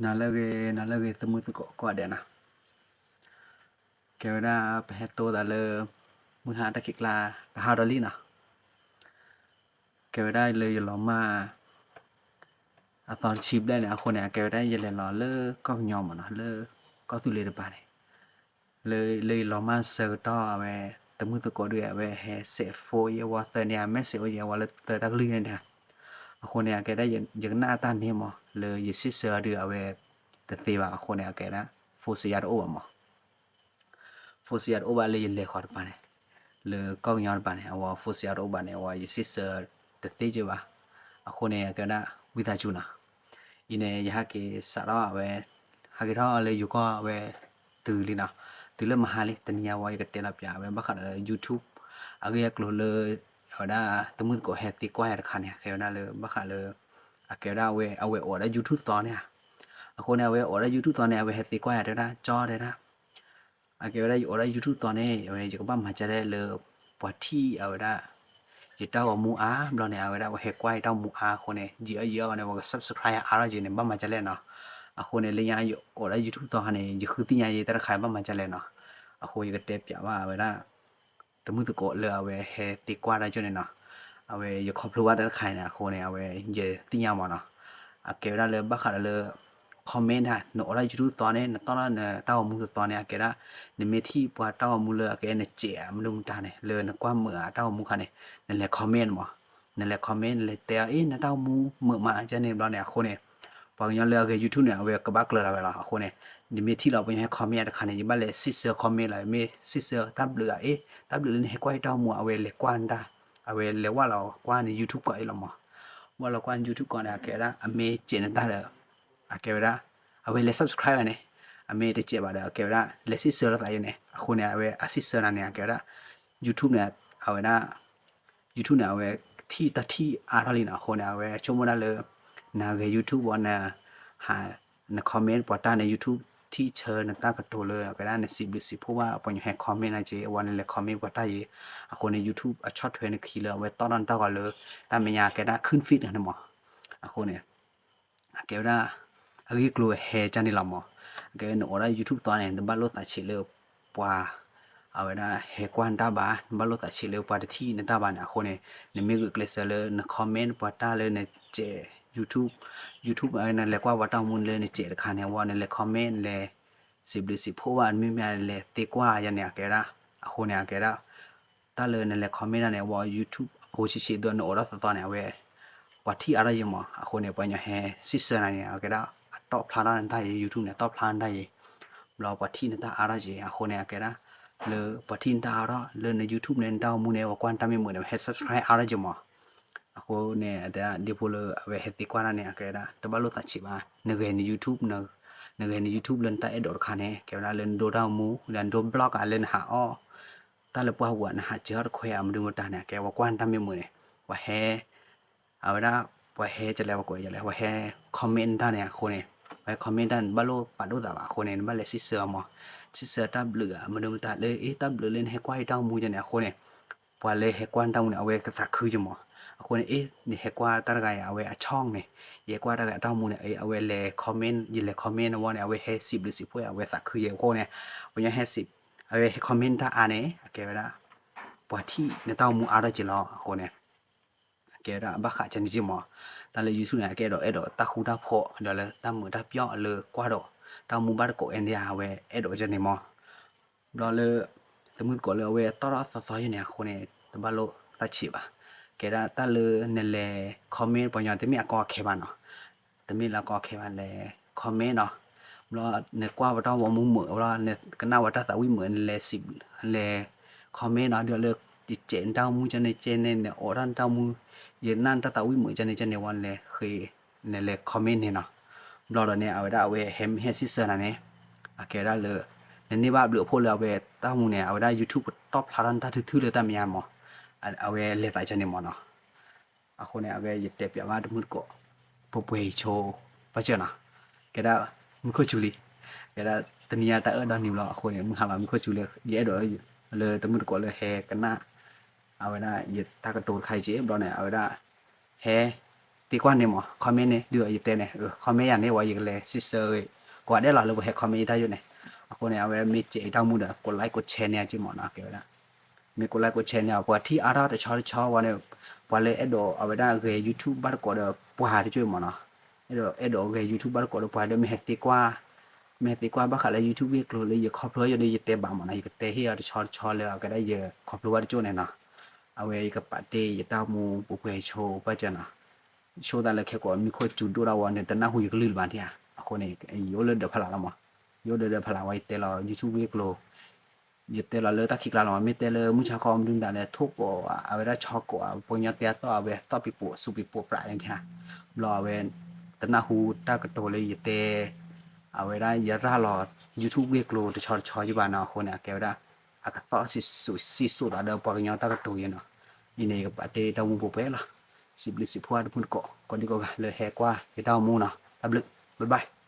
နၤလၢဂ့ၤ နၤလၢဂ့ၤ သမုၢ်သကိးကိးဂၤဒဲးနီၤ, ကဲဝဲဒၣ်ပဟဲတိသးလၢ မုၢ်ဟါတၢ်ခံးကျါ ကဟးဒီးလံနီၤ, ကဲဝဲဒၣ်လၢယလီၤမၢ် အသီတဆံဘျဲၣ်န့ၣ် အဃိန့ၣ် အကဲဝဲဒၣ်ယလဲၤလီၤလၢကီၢ်ကညီမးနီၤ လၢကီၢ်သူလ့ၤတပၤန့ၣ်, လၢ လၢယလီၤမၢ်ဆၢကတီၢ်အဝဲ သမုၢ်သကိးဒုး အဝဲဟဲစဲး phone ယဲဝီၤသၢန့ၣ် message အိၣ်ယဲဝီၤလၢသၢတၢ်ကလုၢ်န့ၣ်, အဃိန့ၣ် အကဲဒၣ်ယကနၣ်အတၢ်န့ၣ်မး လၢယ sister ဒုး အဝဲတသ့ဘၣ် အဃိန့ၣ် အကဲဒၣ် phone စယါတအိၣ်ဘၣ်မး phone စယါတအိၣ်ဘၣ်လၢယလဲၤဃီၤတပၤန့ၣ်, လၢကီၢ်ကညီတပၤန့ၣ် အဝဲ phone စယါတအိၣ်ဘၣ်န့ၣ် အဝဲယ sister တသ့ကၢဘၣ်, အဃိန့ၣ် အကဲဝဲဒၣ်ဝံသးစူၤနီၤ, အံၤန့ၣ် ယဟဲက့ၤစးထီၣ်အဝဲ ဟဲက့ၤထီၣ်လၢယိၤကီၢ်အဝဲ တုၤလံနီၤ, တုၤလၢမဟါလံ တနံၤအံၤဝဲ ယကတဲလီၤပၠးအဝဲ ဘၣ်ဃးဒီး YouTube အဂ့ၢ်အကျိၤလၢ အဝဲဒၣ်သမုၢ်သကိးဟဲသံကွၢ်ယၤတခါန့ၣ် အကဲဝဲဒၣ်လၢ ဘၣ်ဃးလၢ အကဲဝဲဒၣ်အဝဲ အဝဲအိၣ်ဝဲဒၣ် YouTube သီန့ၣ်ဧါ, အဃိန့ၣ် အဝဲအိၣ်ဝဲဒၣ် YouTube သီန့ၣ် အဝဲဟဲသံကွၢ်ယၤတဲဝဲဒၣ် ကၠီတဲဒၣ် အကဲဝဲဒၣ်ယအိၣ်ဝဲဒၣ် YouTube သီန့ၣ် အဝဲယကဘၣ်မၤဒ်လဲၣ်လၢ ပှၤထံၣ်အဝဲဒၣ် ယတၢ်ဂီၤမူအါဘျီန့ၣ် အဝဲဒၣ်ပှၤဟဲကွၢ်ယတၢ်ဂီၤမူအါအဃိန့ၣ် ယံာ်အီၣ်ယံာ်အီၣ်ဘၣ်န့ၣ် ပှၤက subscribe အါထီၣ်က့ၤန့ၣ် ဘၣ်မၤဒ်လဲၣ်နီၤ, အဃိန့ၣ် လၢညါယအိၣ်ဝဲဒၣ် YouTube သီခါန့ၣ် ယဃုသ့ၣ်ညါယတၢ်တခါဘၣ်မၤဒ်လဲၣ်နီၤ, အဃိယကတဲပၠးဘၣ်အဝဲဒၣ် သမုၢ်သကိးလၢအဝဲဟဲသံကွၢ်တၢ်ကၠိန့ၣ်နီၤ, အဝဲယခီဖျိဘၣ်တၢ်တခါန့ၣ် အဃိန့ၣ် အဝဲယသ့ၣ်ညါမးနီၤ, အကဲဝဲဒၣ်လၢဘၣ်ဃးဒီးလၢ comment တၢ် နအိၣ်ဒၣ် YouTube သီန့ၣ် နတီၢ်ထီၣ်နတၢ်ဂီၤမူသီသီန့ၣ် အကဲဒၣ် နမ့ၢ်ထံၣ်ပှၤတၢ်ဂီၤမူလၢအကဲနစဲးမနုၤမတၤန့ၣ် လၢနကွၢ်မုာ်အတၢ်ဂီၤမူခါန့ၣ် နလဲၤ comment မး, နလဲၤ comment နလဲၤတဲအီၤ အ့ နတၢ်ဂီၤမူမုာ်မးကဲန့ၣ်ဘျီန့ၣ် အဃိန့ၣ် ပှၤကညီလၢအဂဲၤ YouTube န့ၣ် အဝဲကဘၣ်ကျၢၤလီၤဝဲလီၤ, အဃိန့ၣ် နမ့ၢ်ထံၣ်လီၤပှၤကညီဟဲ comment တခါန့ၣ် ယဘၣ်လဲၤစံးဆၢ comment လီၤ, မ့ၢ်စံးဆၢတၢ်ဘျုးဧါ အ့ တၢ်ဘျုးလၢနဟဲကွၢ်ယတၢ်ဂီၤမူ အဝဲလဲၤကွၢ်နတၢ် အဝဲလဲၤဝၢ်လီၤကွၢ်န YouTube ကီးအံၤလီၤမး, ဝၢ်လီၤကွၢ်န YouTube ကီးန့ၣ် အကဲဝဲဒၣ် အမ့ၢ်စဲးနတၢ်ဒီး အကဲဝဲဒၣ် အဝဲလဲၤ subscribe န့ၣ် အမ့ၢ်တစဲးဘၣ်ဒီး အကဲဝဲဒၣ် လဲၤစံးဆၢလိာ်သးယဲန့ၣ် အဃိန့ၣ် အဝဲအစံးဆၢနၤန့ၣ် အကဲဝဲဒၣ် YouTube န့ၣ် အဝဲဒၣ် YouTube န့ၣ် အဝဲထံၣ်တၢ်ထံၣ်အါထီၣ်လံနီၤ, အဃိန့ၣ် အဝဲဆိကမိၣ်ဒၣ်လၢ နဂဲၤ YouTube ဝံၤန န comment ပှၤတၢ်န့ၣ် YouTube ထံၣ်ဆၢနတၢ်ကတိၤလၢ အကဲဒၣ်နစံးဘျုးစံးဖှိၣ်ဘၣ် ပှၤကညီဟဲ comment နၤက့ အဝဲနလဲၤ comment ပှၤတၢ်ယ့ၢ်, အဃိန့ၣ် YouTube အဆီၣ်ထွဲနခံလၢအဝဲတီၣ်ထီၣ်နတၢ်ဂီၤလၢ တၢ်မဲာ်ညါကဲဒၣ် ခုၣ် feed န့ၣ်မး, အဃိန့ၣ် အကဲဝဲဒၣ် အဂ့ၢ်ကျိၤဟဲကၢန့ၣ်လီၤမး, အကဲနအိၣ်ဒၣ် YouTube သီန့ၣ် နဘၣ်လိၣ်သးဆံးလၢ ပှၤ အဝဲဒၣ်ဟဲကွၢ်နတၢ်ဘၣ်, နဘၣ်လိၣ်သးဆံးလၢပှၤတထံၣ်နတၢ်ဘၣ်န့ၣ် အဃိန့ၣ် နမ့ၢ်ဂုာ်ကျဲးစၢးလၢန comment ပှၤတၢ်လၢနစဲး YouTube, YouTube နလဲၤကွၢ်ပှၤတၢ်ဂီၤမူလၢနစဲးတခါန့ၣ် အဝဲနလဲၤ comment နလဲၤ စံးဘျုးစံးဖှိၣ်ဘၣ် မ့မ့ၢ်နလဲၤသံကွၢ်ယၤန့ၣ် အကဲဝဲဒၣ် အဃိန့ၣ် အကဲဒၣ် တၢ်လၢနလဲၤ comment တၢ်န့ၣ် အဝဲ YouTube အဖိဆံးဆံးဒီးနအိၣ်ဒီးသီသီန့ၣ် အဝဲ ပှၤထံၣ်အါထီၣ်ယံၤမး, အဃိန့ၣ် ပှၤကညီဟဲစံးဆၢနၤန့ၣ် အကဲဒၣ် အတီၣ်ဖျါထီၣ်နတၢ်ယံၤ YouTube န့ၣ် တီၣ်ဖျါနတၢ်ယံၤ, ဘျီပှၤထံၣ်နတၢ်အါထီၣ်ယံၤ အဃိန့ၣ် အကဲဒၣ် လၢပှၤထံၣ်နတၢ်အါထီၣ် လၢန YouTube န့ၣ် နတၢ်ဂီၤမူန့ၣ် ပှၤကွၢ်နတၢ်မ့ၢ်မုာ်န့ၣ် ဟဲ subscribe အါထီၣ်ယံၤမး, အဃိန့ၣ် အတဲဒၣ်ဒ်ဖိလၢအဝဲဟဲသံကွၢ်တၢ်န့ၣ် အကဲဝဲဒၣ် တဘၣ်လိၣ်သးဆံးဘၣ် နဂဲၤန YouTube နဂဲၤန YouTube လၢနတၢ်အဲၣ်ဒိးတခါန့ၣ် ကဲဝဲဒၣ်လၢနဒိတၢ်ဂီၤမူ ဒီးနဒိ blog လၢနဟးအီၣ် တၢ်လၢပှၢ်ပူၤ နဟးစၢၤအီၣ်တခွဲးအမနုၤမတၤန့ၣ် အကဲပှၤကွၢ်နတၢ်မ့ၢ်မုာ်န့ၣ် ပှၤဟဲ အဝဲဒၣ် ပှၤဟဲကလဲၣ် ပှၤကိးလဲၣ် ပှၤဟဲ comment နတၢ်န့ၣ် အဃိန့ၣ် ပှၤဟဲ comment တၢ်န့ၣ် နဘၣ်လိၣ်ပာ်ဒိၣ်သးဘၣ် အဃိန့ၣ် နဘၣ်လဲၤစံးဆၢအီၤမး စံးဆၢတၢ်ဘျုးအမနုၤမတၤလၢ အ့ တၢ်ဘျုးလၢနဟဲကွၢ်ယတၢ်ဂီၤမူယဲန့ၣ် အဃိန့ၣ် ပှၤလၢဟဲကွၢ်နတၢ်ဂီၤမူန့ၣ် အဝဲကသးခုယံၤမး, အဃိန့ၣ် အ့ နဟဲကွၢ်တၢ်တဂၤအံၤ အဝဲအဆီၣ်န့ၣ် ယဟဲကွၢ်တၢ်ဂၤတၢ်ဂီၤမူန့ၣ် အဝဲလဲၤ comment ယလဲၤ comment အဝဲန့ၣ် အဝဲဟဲစံးဘျုးစံးဖှိၣ် အဝဲသးခုယဲ အဃိန့ၣ် ပှၤညီဟဲစံး အဝဲဟဲ comment တၢ်အါန့ၣ် အကဲဝဲဒၣ် ပှၤထံၣ်နတၢ်ဂီၤမူအါထီၣ်က့ၤလီၤ အဃိန့ၣ် အကဲဝဲဒၣ်ဘၣ်ဃးကန့ၣ်က့ၤမး, တၢ်လၢ YouTube န့ၣ် အကဲအဲၣ်ဒိးအဲၣ်ဒိးတၢ်ဃူတၢ်ဖိး ဒီးလၢတၢ်မုာ်တၢ်ပျီၣ်လၢကွၢ်ဒီး တၢ်ဂီၤမူဘၣ်တကိးအဲၣ်ဒိး အဝဲအဲၣ်ဒိးကန့ၣ်မး, ဘျီလၢ သမုၢ်သကိးလၢအဝဲတီၣ်ထီၣ်သီသီယဲန့ၣ် အဃိန့ၣ် တဘၣ်လိၣ်သးဆံးဘၣ်, ကဲဒၣ်တၢ်လၢနလဲၤ comment ပှၤညီတမ့ၢ်အကီအခဲဘၣ်နီၤ, တမ့ၢ်လၢအကီအခဲဘၣ် လဲၤ comment နီၤ, ဘျီနကွၢ်ပှၤတၢ်ဂီၤမူမုာ် ဘျီနကနၣ်ပှၤတၢ်သးဝံၣ်မုာ် နလဲၤစံး လဲၤ comment နီၤ, ဒီးလၢ ယစဲးနတၢ်ဂီၤမူကန့ၣ်ကန့ၣ် နအိၣ်ထီၣ်နတၢ်ဂီၤမူ ယနၢ်နတၢ်သးဝံၣ်မုာ်ကန့ၣ်ကန့ၣ်ဝံၤ နလဲၤဃ့ နလဲၤ comment န့ၣ်နီၤ, ဘျီဒီးန့ၣ် အဝဲဒၣ်အဝဲဟဲမ့ၢ်ဟဲစံးဆၢနၤန့ၣ် အကဲဝဲဒၣ်လၢ နန့ၢ်ဘၣ်ဘျုးအဖှိၣ်လၢအဝဲတၢ်ဂီၤမူန့ၣ် အဝဲဒၣ် YouTube တီၣ်ဖျါထီၣ်နတၢ်ထုထုလၢတၢ်မဲာ်ညါမး, အဝဲလဲၤသးကန့ၣ်မးနီၤ အဃိန့ၣ် အဝဲယတဲပၠးဘၣ်တမုၢ်တကိး ပှဲၤပှဲၤဆိ ဘၣ်စၢၤနီၤ, ကဲဒၣ် မုၢ်ခိၣ်စူၤလံ, ကဲဒၣ်တနံၤညါတၢ်အၢၣ်ဒီနံၤဘျီ အဃိန့ၣ် မုၢ်ဟါလီၤ မုၢ်ခိၣ်စူၤလံ ယအဲၣ်ဒိးလၢတမုၢ်တကိးလၢဟဲကနၣ် အဝဲဒၣ်ယတၢ်ကတိၤတခါအံၤက့ ဘျီန့ၣ် အဝဲဒၣ် ဟဲ သံကွၢ်န့ၣ်မး comment န့ၣ် ဒုးအီၤယတဲန့ၣ် comment ယၤန့ၣ် ဝဲယကလဲၤစံးဆၢဂ့ၤ ကိးဂၤဒဲးလီၤ လၢပှၤဟဲ comment ယတၢ်ယိၣ်န့ၣ်. အဃိန့ၣ် အဝဲမ့ၢ်စဲးအံၤတၢ်မူဒီး ကိး like ကိး share န့ၢ်အက့မးနီၤ ကဲဝဲဒၣ် မ့ၢ်ကိး like ကိး share န့ၢ်အီၤ ပှၤထံၣ်အါထီၣ်တဆီတဆီဝဲန့ၣ် ပှၤလၢအဲၣ်ဒိးအဝဲဒၣ်ဂဲၤ YouTube ဘၣ်တကိးဒီးပှၤတကၠိမးနီၤ. အဲၣ်ဒိး အဲၣ်ဒိးဂဲၤ YouTube ဘၣ်တကိးဒီးပှၤဒီးမ့ၢ်ဟဲသံကွၢ် မ့ၢ်ဟဲသံကွၢ်ဘၣ်ဃးလၢ YouTube ဂ့ၢ်ကျိၤလၢယခီဖျိယိၣ်ဒီး ယတဲဘၣ်မးနီၤ ယကတဲဟ့ၣ်အီၤတဆီတဆီလၢအကဲဒၣ်ယခီဖျိဘၣ်တကၠိန့ၣ်နီၤ. အဝဲယကပာ်တ့ၢ်ယတၢ်မူပူၤပှဲၤဆိပာ်စၢၤနီၤ. ဆိသးလၢခဲကိးမံၤခိၣ်စူၤဒိၣ်ဒၣ်ဝဲန့ၣ် တနၢ်ဟူယကလုၢ်လၢၤဘၣ်န့ၣ်ဧါ. အဃိန့ၣ် ယအိၣ်လၢဒၢးဖီလာ်လီၤမး. ယအိၣ်လၢဒၢးဖီလာ်ဝဲ ယတဲလီၤ YouTube ဂ့ၢ်ကျိၤ ယတဲလီၤလၢတၢ်ခံးကျါလီၤမး မ့ၢ်တဲလၢမုၢ်ဆါခီမနုၤဒၣ်လဲာ် ထိၣ်ကိးဧါ အဝဲဒၣ်ဆီကိးဧါ ပှၤကညီတဲအသီၣ် အဝဲသီၣ်ပံၤပိာ် စူးပံၤပိာ်ပြးန့ၣ်ဧါ. ဘျီအဝဲ တနၢ်ဟူတၢ်ကတိၤလၢယတဲ အဝဲဒၣ်ယရၤလီၤ YouTube ဂ့ၢ်ကျိၤတဆီတဆီယဘၣ်နီၤ. အဃိန့ၣ် အကဲဝဲဒၣ် အကသီၣ်စံးစိၤသးဒီးပှၤကညီတၢ်ကတိၤယဲနီၤ. အံၤန့ၣ် ယကပာ်တ့ၢ်တၢ်မူပူၤပှဲၤလီၤ. စံးဘျုးစံးဖှိၣ်တမုၢ်တကိး ကိးဒံကိးဂၤလၢဟဲကွၢ်ယတၢ်အိၣ်မူနီၤ. တၢ်ဘျုး bye bye.